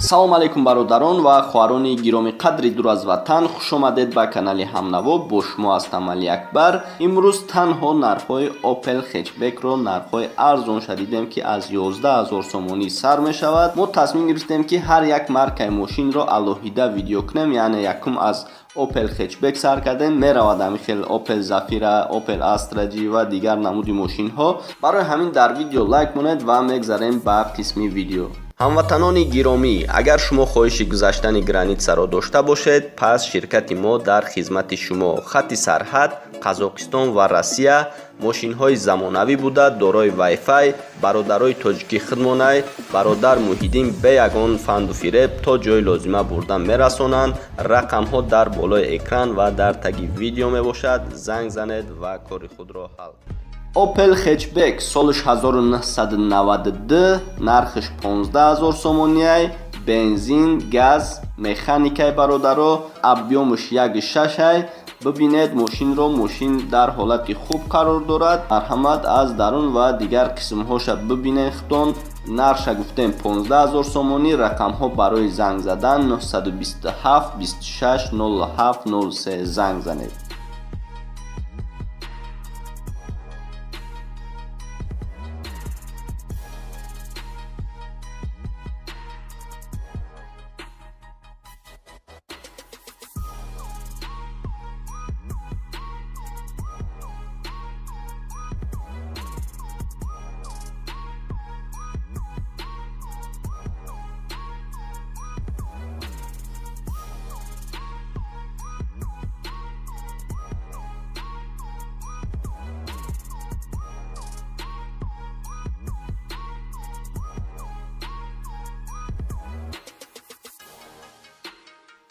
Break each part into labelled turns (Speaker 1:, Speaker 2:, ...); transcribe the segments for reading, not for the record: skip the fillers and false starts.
Speaker 1: Салом алейкум бародарон ва хоҳарони гиромиқадри дур аз ватан, хуш омадед ба канали Ҳамнаво. Бо шумо ҳастам Али Акбар. Имрӯз танҳо нархҳои Opel Hatchback-ро, нархҳои арзонша дидем, ки аз 11 000 сомонӣ сар мешавад. Мо тасмим гирифтем, ки ҳар як маркаи мошинро алоҳида видео кунем, яъне якум аз Opel Hatchback сар кардем, меравад ҳамин хел Opel Zafira, Opel Astra G ва дигар намуди мошинҳо. Барои ҳамин дар видео лайк монед ва мегзарем ба қисми видео. Ҳамватанони гиромӣ, агар шумо хоҳиши гузаштани границаро дошта бошед, пас ширкати мо дар хизмати шумо. Хатти сарҳад Қазоқистон ва Россия, мошинҳои замонавӣ буда, дорои вайфай, бародарои тоҷикӣ хидмонай, бародар Муҳиддин бе ягон фанду фиреб то ҷои лозима бурда мерасонанд. Рақамҳо дар болои экран ва дар таги видео мебошад. Занг занед ва кори худро ҳал. Opel Hatchback солиш 1992, нархиш 15 000 сомониай, бензин, газ, механикай бародаро, объёмаш 1,6-ай. Бибинед мошинро, мошин дар ҳолати хуб қарор дорад. Марҳамат, аз дарун ва дигар қисмҳоша бибинед худтон. Нархша гуфтем 15 000 сомонӣ. Рақамҳо барои занг задан 927 26 07 03, занг занед.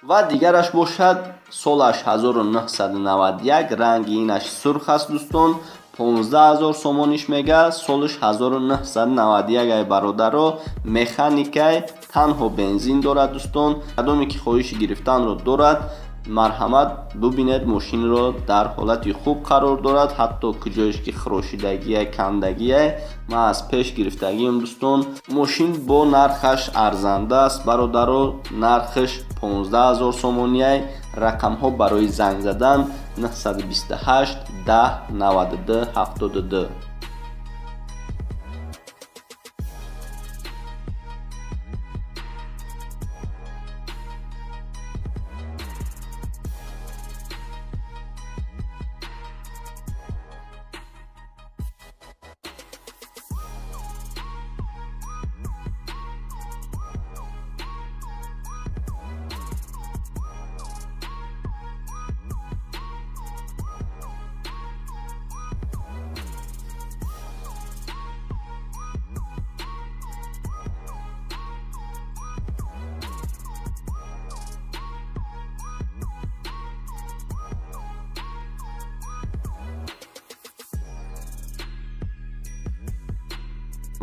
Speaker 1: Ва дигараш бошад, солаш 1991, ранги инаш сурх аст дӯстон, 15 000 сомониш мега, солаш 1991 ай бародаро, механикай, танҳо бензин дорад дӯстон. Кадоме ки хоҳиши гирифтанро дорад, марҳамат, бубинед мошинро, дар ҳолати хуб қарор дорад. Ҳатто куҷоеш ки хирошидагия, кандагия, ман аз пеш гирифтагиам дӯстон. Мошин бо нархаш арзанда аст бародаро, нархаш 15 000 сомониай. Рақамҳо барои занг задан 928 10 92 72.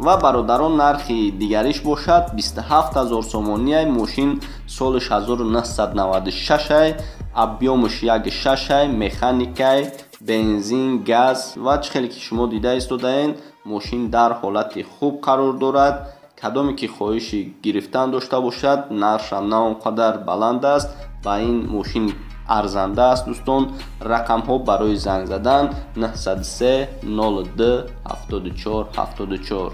Speaker 1: Ва бародарон, нархи дигариш бошад 27 000 сомониай. Мошин солиш 1996-ай, объёмаш 1,6-ай, механикай, бензин, газ. Ва чӣ хеле ки шумо дида истодаед, мошин дар ҳолати хуб қарор дорад. Кадоме ки хоҳиши гирифтан дошта бошад, нархшам на он қадар баланд аст ва ин мошин арзанда аст дӯстон. Рақамҳо барои занг задан 903 02 74 74.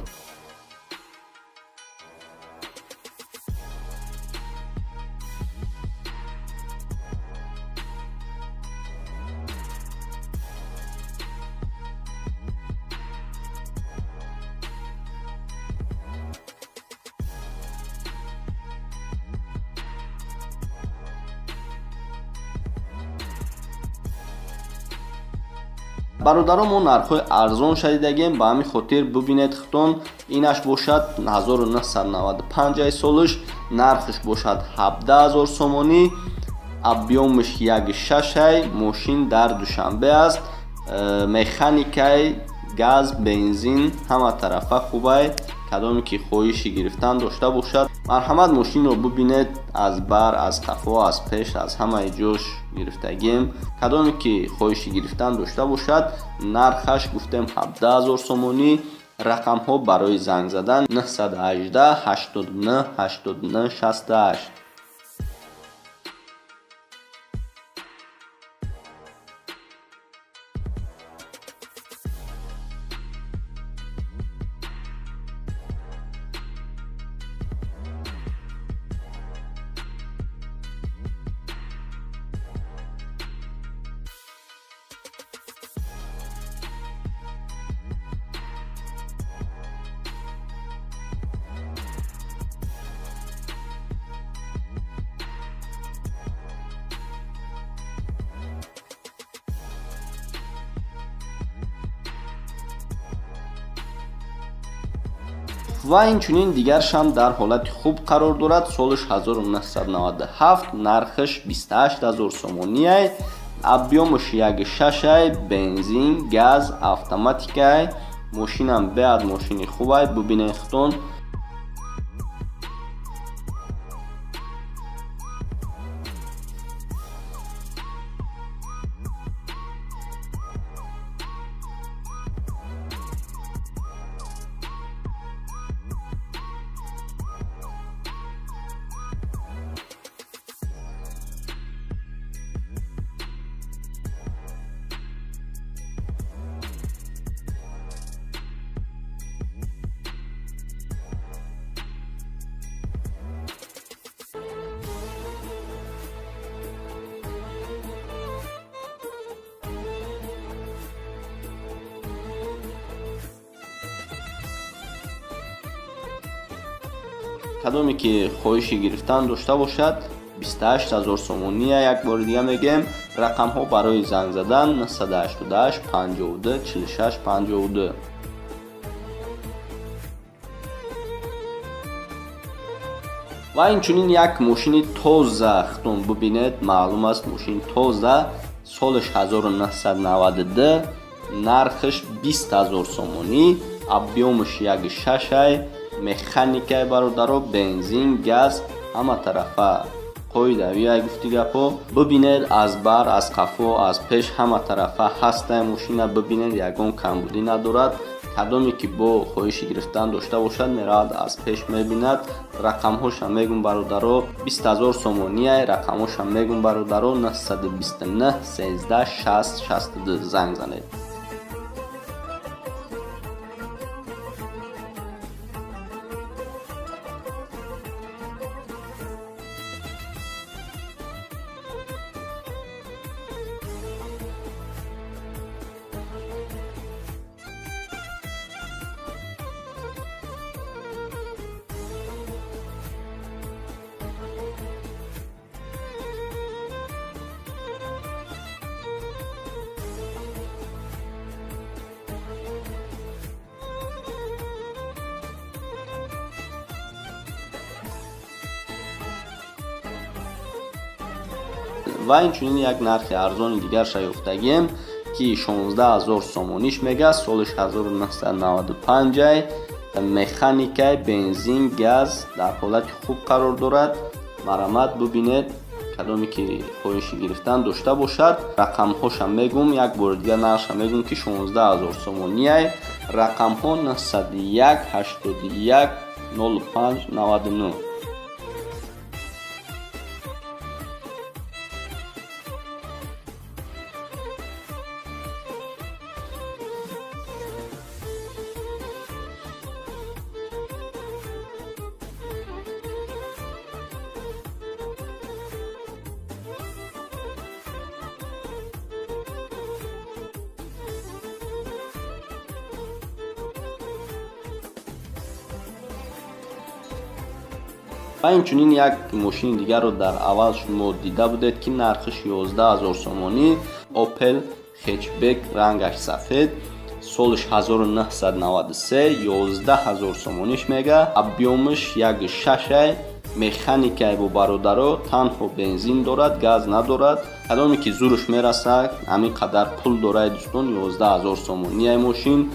Speaker 1: Бародарон, мо нархҳои арзон шадидагем, ба ҳамин хотир бубинед худтон. Инаш бошад 1995 солиш, нархш бошад 17 000 сомонӣ, объёмаш 1,6-ай, мошин дар Душанбе аст, механикай, газ, бензин, ҳама тарафа хубай. Кадоме ки хоҳиши гирифтан дошта бошад, марҳамат, мошинро бубинед, аз бар, аз қафо, аз пеш, аз ҳамаи ҷош гирифтагием. Кадоме ки хоҳиши гирифтан дошта бошад, нархаш гуфтем 17 000 сомонӣ. Рақамҳо барои занг задан 918 89 89 68. Ва инчунин дигаршам дар ҳолати хуб қарор дорад. Солиш 1997, нархаш 28000 сомонияй, объёмаш 1.6, бензин, газ, автоматикай. Мошинам беад мошини хубай, бубинед худтон. Кадоме ки хоҳиши гирифтан дошта бошад, 28000 сомония. Як бори дига мегӯем, рақамҳо барои занг задан 988 52 46 52. Ва инчунин як мошини тоза, худтон бубинед, маълум аст, мошини тоза, солиш 1992, нархаш 20000 сомонӣ, объёмаш 1.6, механикаи бародаро, бензин, газ, ҳама тарафа қоидавия. Гуфти гапҳо бубинед, аз бар, аз қафо, аз пеш ҳама тарафа ҳастаи мошина, бубинед, ягон камбудӣ надорад. Кадоме ки бо хоҳиши гирифтан дошта бошад, меравад аз пеш мебинад. Рақамҳоша мегум бародаро, 20000 сомонияй. Рақамҳоша мегум бародаро, 929 13 60 62 занг занед. Ва инчунин як нархи арзони дигарша ёфтагием, ки 16000 сомониш мега, солиш 1995, механикай, бензин, газ, дар ҳолати хуб қарор дорад. Марамат бубинед, кадоме ки хоҳиши гирифтан дошта бошад, рақамҳоша мегум, як бори дига нархша мегум, ки 16000 сомонияй. Рақамҳо 901 81 05 99. Ва инчунин як мошини дигарро дар аввал шумо дида будед, ки нархиш 11000 сомонӣ, Opel хэтчбек, рангаш сафед, солиш 1993, 11000 сомониш мега, объёмаш 1.6, механикай бо бародаро, танҳо бензин дорад, газ надорад. Кадоме ки зурш мерасад, ҳамин қадар пул дорад дӯстон, 11000 сомонияй мошин.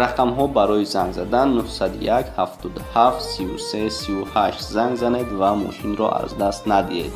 Speaker 1: Рақамҳо барои занг задан 901 77 33 38. Занг занед ва мошинро аз даст надиҳед.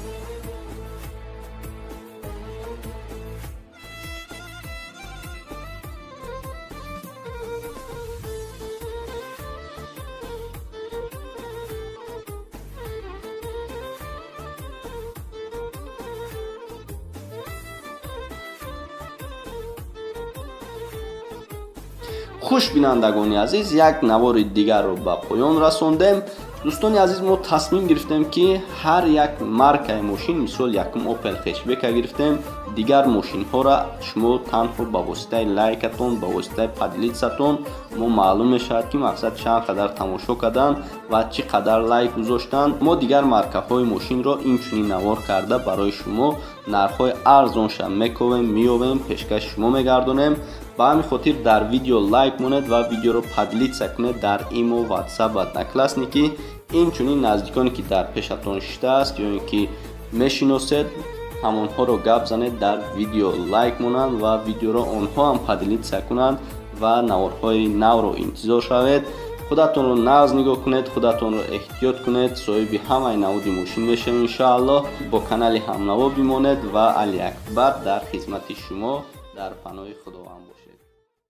Speaker 1: Хуш, бинандагони азиз, як навори дигарро ба поён расондем. Дӯстони азиз, мо тасмим гирифтем, ки ҳар як маркаи мошин, мисол, якум Opel хэтчбека гирифтем, дигар мошинҳоро шумо танҳо ба воситаи лайкатон, ба воситаи поделиться тон мо маълум мешавад, ки мақсад чанд қадар тамошо кардан ва чӣ қадар лайк гузоштанд. Мо дигар маркаҳои мошинро инчунин навор карда, барои шумо нархҳои арзонша мековем, меёвем, пешкаши шумо мегардонем. Ба ҳамин хотир дар видео лайк монед ва видеоро поделиться кунед дар Имо, Ватсап ва Одноклассники. Инчунин наздиконе, ки дар пешатон шиштааст ё ин ки мешиносед, ҳамонҳоро гап занед, дар видео лайк монанд ва видеоро онҳо ҳам поделиться кунанд ва наворҳои навро интизор шавед. Худатонро нағз нигоҳ кунед, худатонро эҳтиёт кунед. Соҳиби ҳамаи намуди мошин мешавем, иншоаллоҳ. Бо канали Ҳамнаво бимонед ва Алиакбар дар хизмати шумо. Дар паноҳи Худованд бошед.